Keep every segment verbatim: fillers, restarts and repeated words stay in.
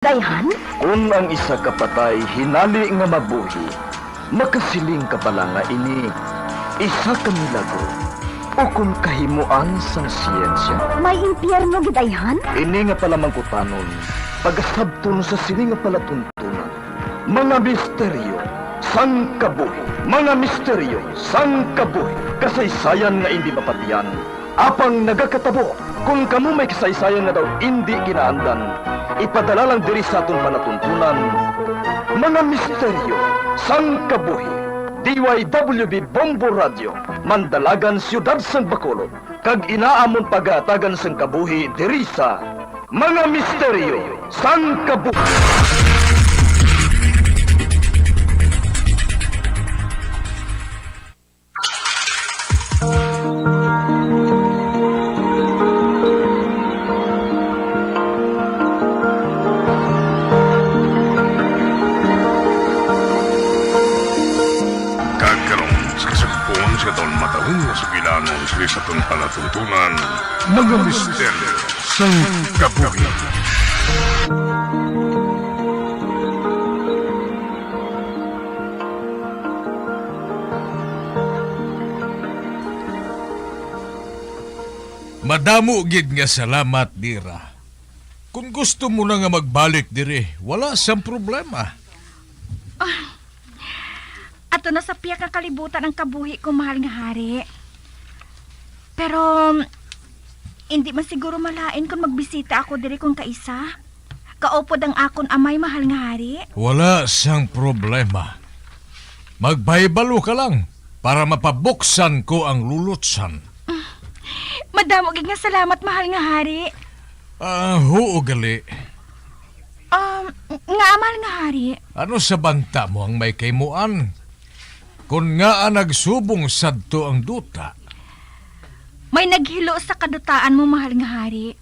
Dayhan? Kon ang isa ka patay hinali nga mabuhi, makasiling ka bala nga ini isa ka milagro ukon kahimuan sang siyensya? May impyerno gid, ayhan? Ini nga palamangkutanon pagasabton sa sini nga palatuntunan, mga misteryo sang kabuhi, mga misteryo sang kabuhi, kasaysayan nga indi mapatian, apang nagakatabo. Kon kamo may kasaysayan nga daw indi kinaandan, ipadala lang diri sa aton palatuntunan, mga misteryo sang kabuhi. D Y W B Bombo Radio, Mandalagan, Siyudad sang Bacolod, kag ina amon pagahatagan sang kabuhi diri sa mga misteryo sang kabuhi. Kag karon, sa kasugpon sa aton matalon nga sugilanon sa aton palatuntunan, mga misteryo sang kabuhi. Madamo gid nga salamat, Lira. Kung gusto mo na nga magbalik diri, wala sang problema. Ah, ato na sa pihak nga kalibutan ang kabuhi ko, mahal nga hari. Pero, hindi man siguro malain kung magbisita ako diri kung kaisa. Kaupod ang akon amay, mahal nga hari. Wala sang problema. Magbahibalo ka lang para mapabuksan ko ang lulutsan. Madamo gid nga salamat, mahal nga hari. Ah, huo gali. Um, nga, mahal nga hari. Ano sa banta mo ang may kaymuan? Kon ngaa nagsubong sadto ang duta? May naghilo sa kadutaan mo, mahal nga hari.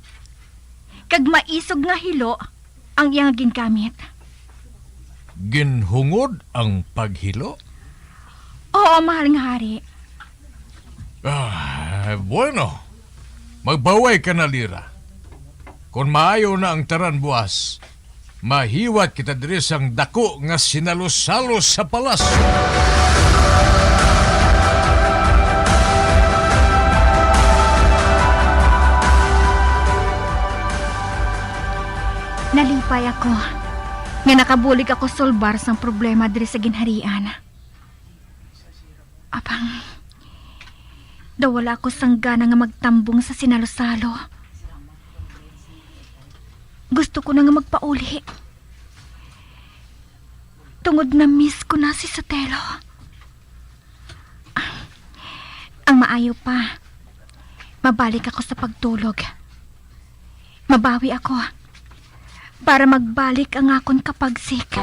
Kag maisog nga hilo ang iyang gingamit. Ginhungod ang paghilo? Oo, mahal nga hari. Ah, bueno. Magbaway ka na, Lira. Kon maayo na ang tanan buas, mahiwat kita diri sang dako nga sinalo-salo sa palasyo. Nalipay ako nga nakabulig ako solbar sang problema diri sa ginharian. Apang, daw wala ako sang gana nga magtambong sa sinalo-salo. Gusto ko na nga magpauli. Tungod na-miss ko na si Sotelo. Ang maayo pa, mabalik ako sa pagtulog. Mabawi ako para magbalik ang akon kapagsik.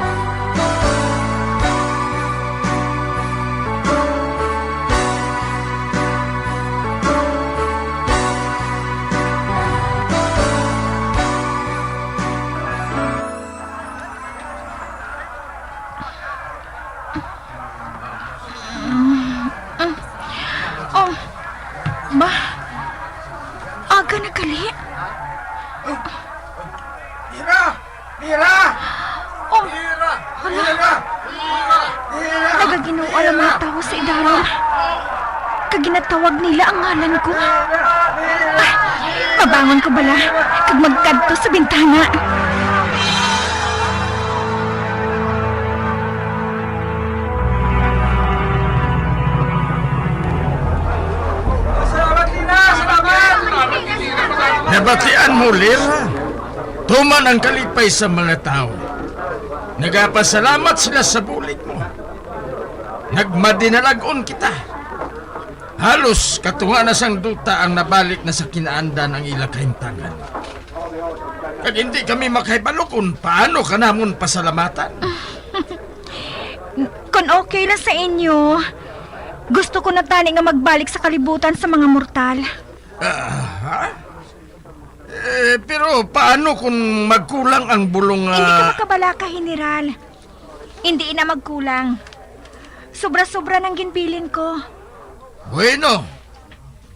Mm, mm. Oh, ba? Aga na gali? Mira! Mira! Oh, Mira! Hala. Mira! Mira! Nagaginoo ang mga tawo sa idaron. Kag ginatawag nila ang ngalan ko. Ah, mabangon ko bala kag magkadto sa bintana. Salamat, Lina! Salamat! Nabatian mo, Lira? Tuman ang kalipay sa mga tawo. Nagapasalamat sila sa bulig mo. Nagmadinalag-on kita. Halos katunga na sang duta ang nabalik na sa kinaandan ang ila kahimtangan. Kag hindi kami makahibalo kung paano ka namon pasalamatan. Kon okay lang sa inyo, gusto ko na tani nga magbalik sa kalibutan sa mga mortal. Ah, ha? Eh, pero paano kung magkulang ang bulong nga Hindi ka makabalaka, General. Hindi na magkulang. Sobra-sobra nang ginbilin ko. Bueno,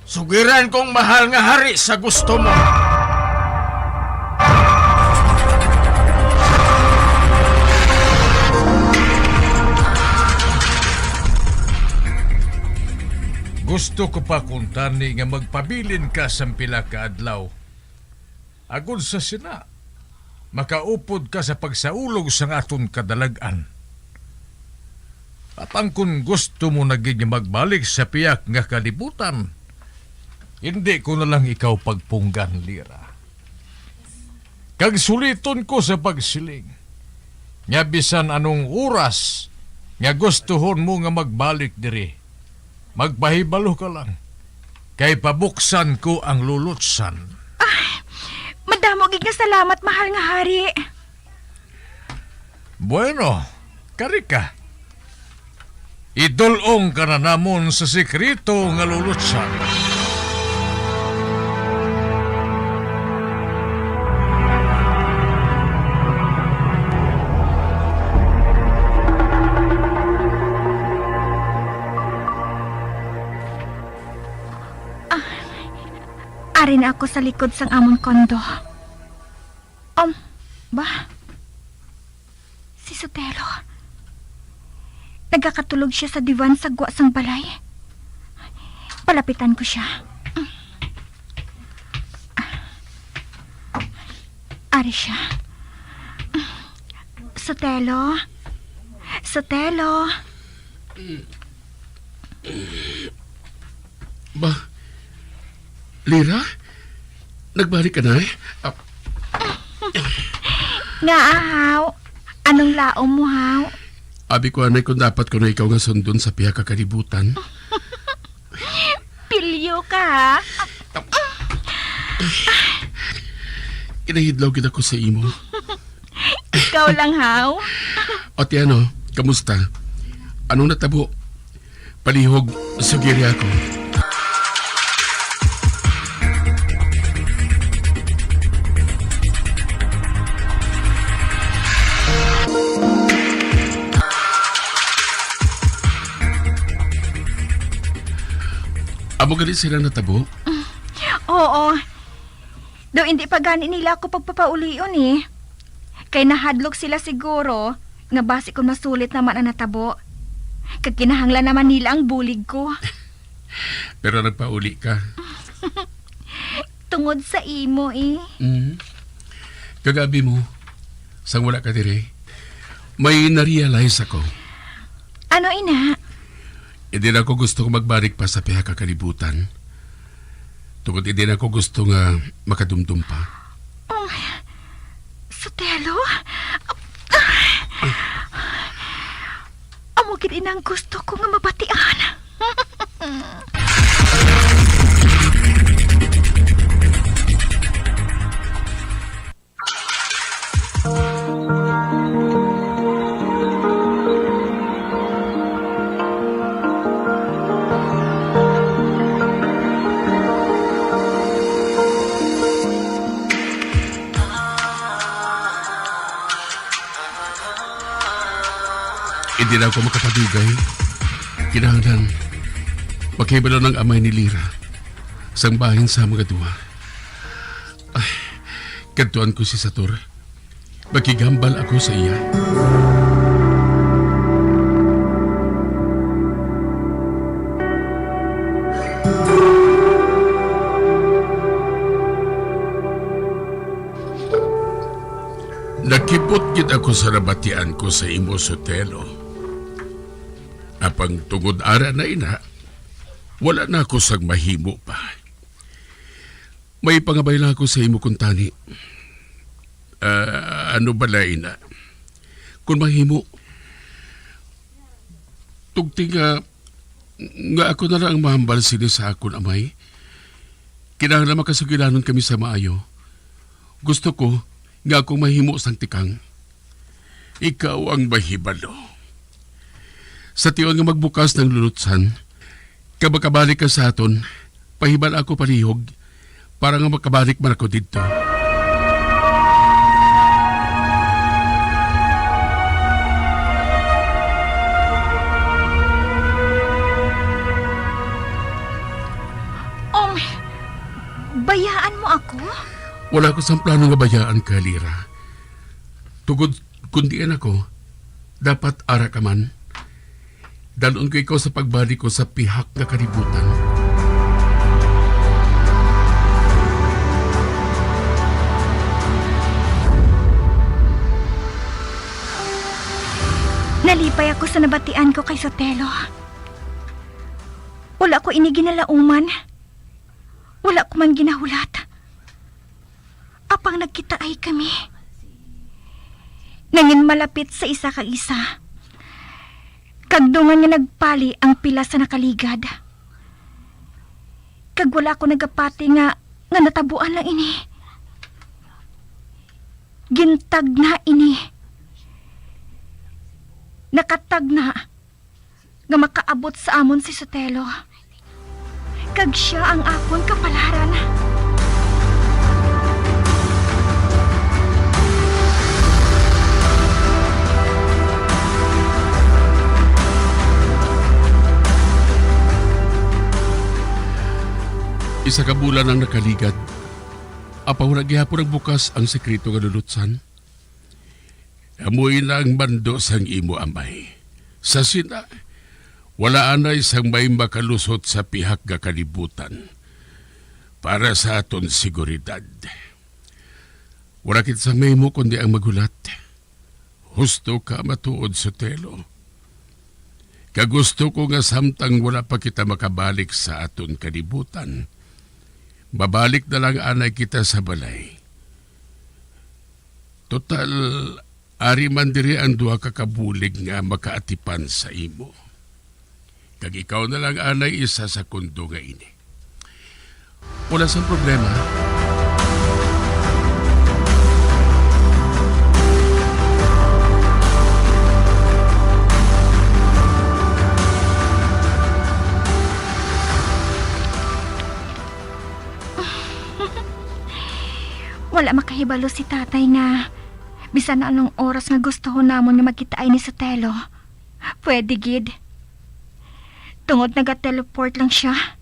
sugiran kong mahal nga hari sa gusto mo. Gusto ko pa kuntani nga magpabilin ka sang pila ka adlaw. Agod sa sina, makaupod ka sa pagsaulog sang aton kadalag-an. Apang kon gusto mo na gid nga magbalik sa pihak nga kalibutan, hindi ko na lang ikaw pagpunggan, Lira. Kag suliton ko sa pagsiling nga bisan anong oras nga gustuhon mo nga magbalik diri, magpahibalo ka lang, kay pabuksan ko ang lulutsan. Madamo gid nga salamat, mahal nga hari. Bueno, kari ka. Idul-ong ka na namon sa sikreto nga lulutsan. Ah, ari na ako sa likod sang amon kondo. Um, ba? Si Sotelo. Nagakatulog siya sa divan sa gwa sang balay. Palapitan ko siya. Ari siya. Sotelo. Sotelo. Ba, Lira? Nagbalik ka na, eh? Ah, Nga, ahaw? Anong laom mo, haw? Abi ko anay kung dapat ko na ikaw nga sundon sa pihak ka kalibutan. Pilyo ka, ha? Kinahidlaw gid ako sa imo. Ikaw lang, haw? O, ti ano, kamusta? Anong natabo? Palihog, sugiri ako. Amo gali sila natabo? Oo. Daw hindi pa gani nila ako pagpapaulion, eh. Kay nahadlok sila siguro nga basi kon masulit naman ang natabo. Kag kinahanglan naman nila ang bulig ko. Pero nagpauli ka. Tungod sa imo, eh. Mm. Kag abi mo, sang wala ka diri, may na-realize ako. Ano ina? Hindi na ako gusto nga magbalik pa sa pihak ka kalibutan. Tungod hindi na ako gusto nga makadumdom pa. Um, Sotelo? Amo gid inang gusto ko nga mabatian. Hindi na ako makapadugay. Kinahanglan makahibalo ang amay ni Lira sang bahin sa mga duha. Ay, kadtuan ko si Sator. Makighambal ako sa iya. Nakipot gid ako sa nabatian ko sa imo, Sotelo. Apang tungod ara na ina, wala na ako sang mahimo pa. May pangabay lang ako sa imo kuntani. Ah, ano bala ina? Kung mahimo, tugti nga, nga ako na lang ang mahambal sini sa akon amay. Kinahanglan makasugilanon kami sa maayo. Gusto ko nga akong mahimo sang tikang. Ikaw ang mahibalo. Sa tion nga magbukas ng lulutsan, kag makabalik ka sa aton, pahibal ako palihog, para nga makabalik man ako didto. Um, bayaan mo ako? Wala ko sang plano nga bayaan ka, Lira. Tungod kun diin ako, dapat ara ka man. Dalon ko ikaw sa pagbalik ko sa pihak nga kalibutan. Nalipay ako sa nabatian ko kay Sotelo. Wala ko ini ginalauman. Wala ko man ginahulat. Apang nagkitaay kami. Nangin malapit sa isa ka isa. Kag dungan nga nagpali ang pila sa nakaligad. Kag wala ko nagapati nga, nga natabuan lang ini. Gintagna ini. Nakatagna nga makaabot sa amon si Sotelo. Kag sia ang akon kapalaran. Isa ka bulan ang nakaligad, apan wala gihapon nagbukas ang sekreto nga lulutsan. Amo ina ang mando sang imo amay. Sa sina, wala anay sang may makalusot sa pihak nga kalibutan. Para sa aton seguridad, wala kita sang mahimo kundi ang maghulat. Husto ka matuod, Sotelo. Kag gusto ko nga samtang wala pa kita makabalik sa aton kalibutan, mabalik na lang anay kita sa balay. Total, ari man diri ang duha ka kabulig nga makaatipan sa imo. Kag ikaw na lang anay isa sa kundo nga ini. Wala sang problema. Wala makahibalo si tatay nga bisan anong oras nga gustuhon namon nga magkitaay ni Sotelo, pwede gid. Tungod naga-teleport lang sia.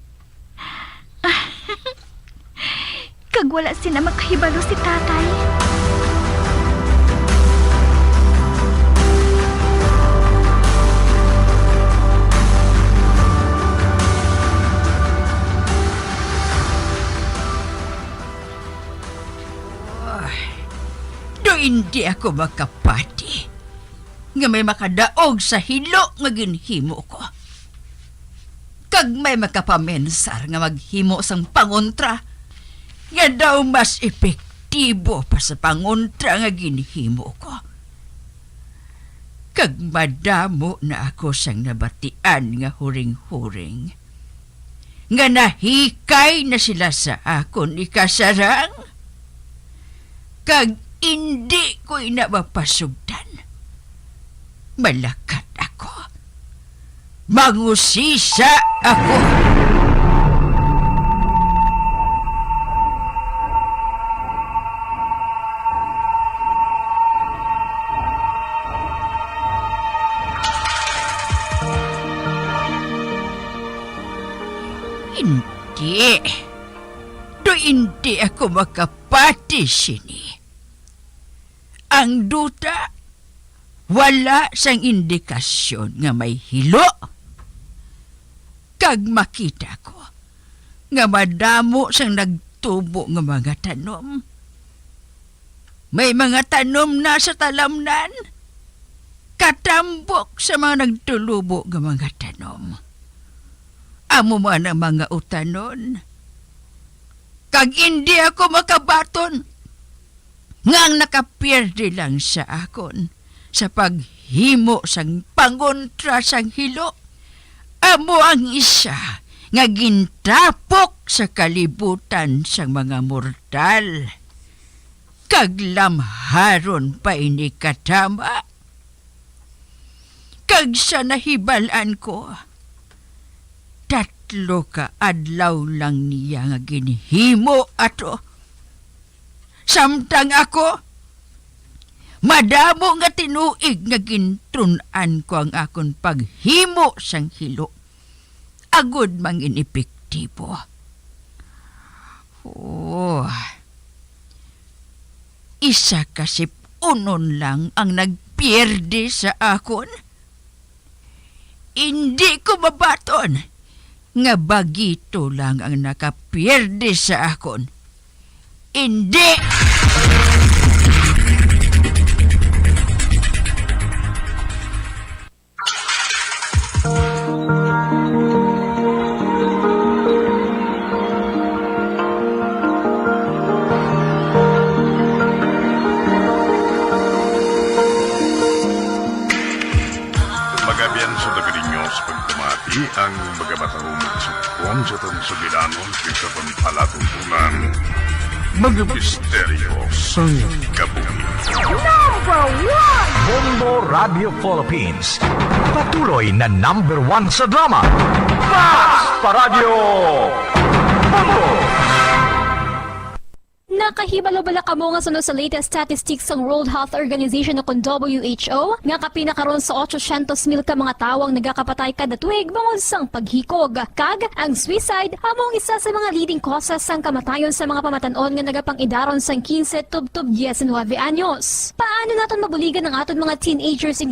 Kag wala sina makahibalo si tatay. Ay, do indi ako makapati nga may makadaog sa hilo nga ginhimo ko. Kag may makapamensar nga maghimo sang pangontra nga daw mas epektibo pa sa pangontra nga ginhimo ko. Kag madamo na ako sang nabatian nga huring-huring nga nahikay na sila sa akon ikasarang, kag indi ko ina mapasugdan. Malakat ako. Mangusisa ako. Hindi. Do hindi ako makapati sini. Ang duta, wala sang indikasyon nga may hilo. Kag makita ko nga madamo sang nagtubo nga mga tanom. May mga tanom na sa talamnan, katambok sa mga nagtulubo nga mga tanom. Amo man ang mga utanon. Kag indi ako makabaton nga ang nakapierde lang sa akon sa paghimo sang pangontra sang hilo, amo ang isa nga gintapok sa kalibutan sang mga mortal, kag lamharon pa ini katama. Kag sa nahibal-an ko, tatlo ka adlaw lang niya nga ginhimo ato. Samtang ako, madamo nga tinuig nga gintun-an ko ang akon paghimo sang hilo, agod mangin-epektibo. Oh, isa ka sip-unon lang ang nagpierde sa akon. Indi ko mabaton nga bagito lang ang nakapierde sa akon. Indi! Ang mga matahumog sugpon sa tong sugilanon kay sa pagpalatuntunan, mga misteryo sang kabuhi. Number one! Bombo Radio Philippines, patuloy na number one sa drama. Basta Radyo Bombo! Nakahibalo bala kamo nga suno sa latest statistics sang World Health Organization o kon W H O nga kapin na karon sa otsosyentos mil ka mga tawo ang nagakapatay kada tuig bangod sang paghikog? Kag ang suicide amo ang isa sa mga leading causes sang kamatayon sa mga pamatan-on nga nagapang-idaron sang quince tubtob diecinuebe anyos. Paano naton mabuligan ang aton mga teenagers ini